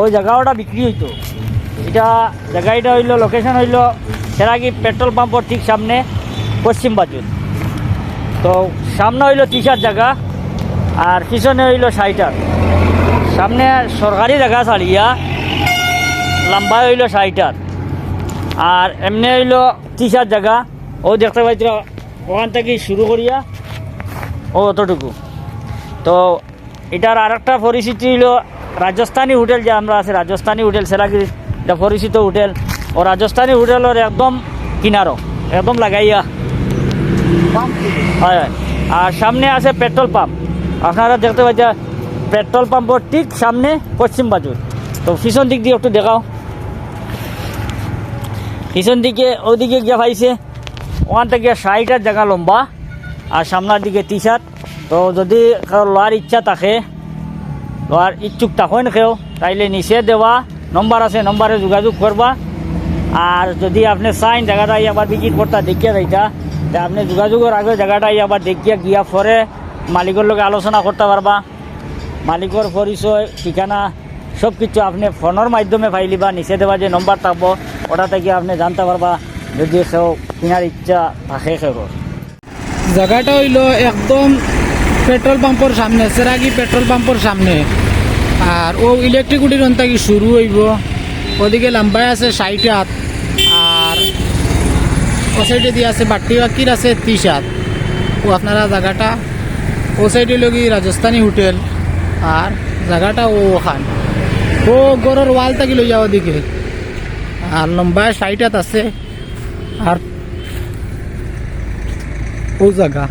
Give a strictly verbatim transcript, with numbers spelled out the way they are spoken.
ওই জাগা ওটা বিক্রি হইতো। এটা জাগা, এটা হইলো, লোকেশন হইলো সেরাকি পেট্রোল পাম্পর ঠিক সামনে, পশ্চিম বাজু। তো সামনে হইলো তিশার জাগা, আর পিছনে হইলো ষাইটার। সামনে সরকারি জাগা ছাড়িয়া লম্বা হইলো ষাইটার, আর এমনি হইলো তিশার জাগা। ও দেখতে পাইতরা, ওখান থাকি শুরু করিয়া ও অতটুকু। তো এটার আরেকটা পরিচিতি হইলো রাজস্থানী হোটেল, যে আমরা আছে রাজস্থানী হোটেল সেরাকি, এটা পরিচিত হোটেল। ও রাজস্থানী হোটেলর একদম কিনারো, একদম লাগাইয়া। হয়, হয়। আর সামনে আছে পেট্রোল পাম্প, আপনারা দেখতে পাইতা পেট্রোল পাম্পর ঠিক সামনে পশ্চিম বাজু। তো পিছন দিক দিয়া একটু দেখাও, পিছন দিকে ওদিকে গিয়া পাইছে, ওখান থাকি ষাইটার জাগা লম্বা, আর সামনের দিকে তিশার। তো যদি কেউ লওয়ার ইচ্ছা থাকে, লওয়ার ইচ্ছুক থাকইন কেউ, তাইলে নিচে দেওয়া নম্বর আছে, নম্বরে যোগাযোগ করবা। আর যদি আপনে চাইন জাগাটা আইয়া আবার ভিজিট করতা, দেখিয়া যাইতা, তে আপনে যোগাযোগর আগে জাগাটা আইয়া আবার দেখিয়া গিয়া পরে মালিকর লগে আলোচনা করতা পারবা। মালিকর পরিচয়, ঠিকানা, সব কিছু আপনে ফোনর মাধ্যমে পাইলিবা। নিচে দেওয়া যে নম্বর থাকবো, ওটা থাকি আপনে জানতা পারবা যদি কেউ কিনার ইচ্ছা থাকে কেউর। জাগাটা হইলো একদম পেট্রোল পাম্পর সামনে, সেরাকি পেট্রোল পাম্পর সামনে। আর ও ইলেকট্রিক কুটির ওন থাকি শুরু হইবো, ওদিকে লম্বায় আছে ষাইটাত, আর ও সাইডে দিয়া আছে বাট্টি বাকির আছে তিশাত। ও আপনারা জাগাটা, ও সাইডে লগি রাজস্থানী হোটেল, আর জাগাটা ও ওখান, ও ঘরর ওয়াল থাকি লইয়া ওদিকে, আর লম্বায় ষাইটাত আছে। আর ও জাগা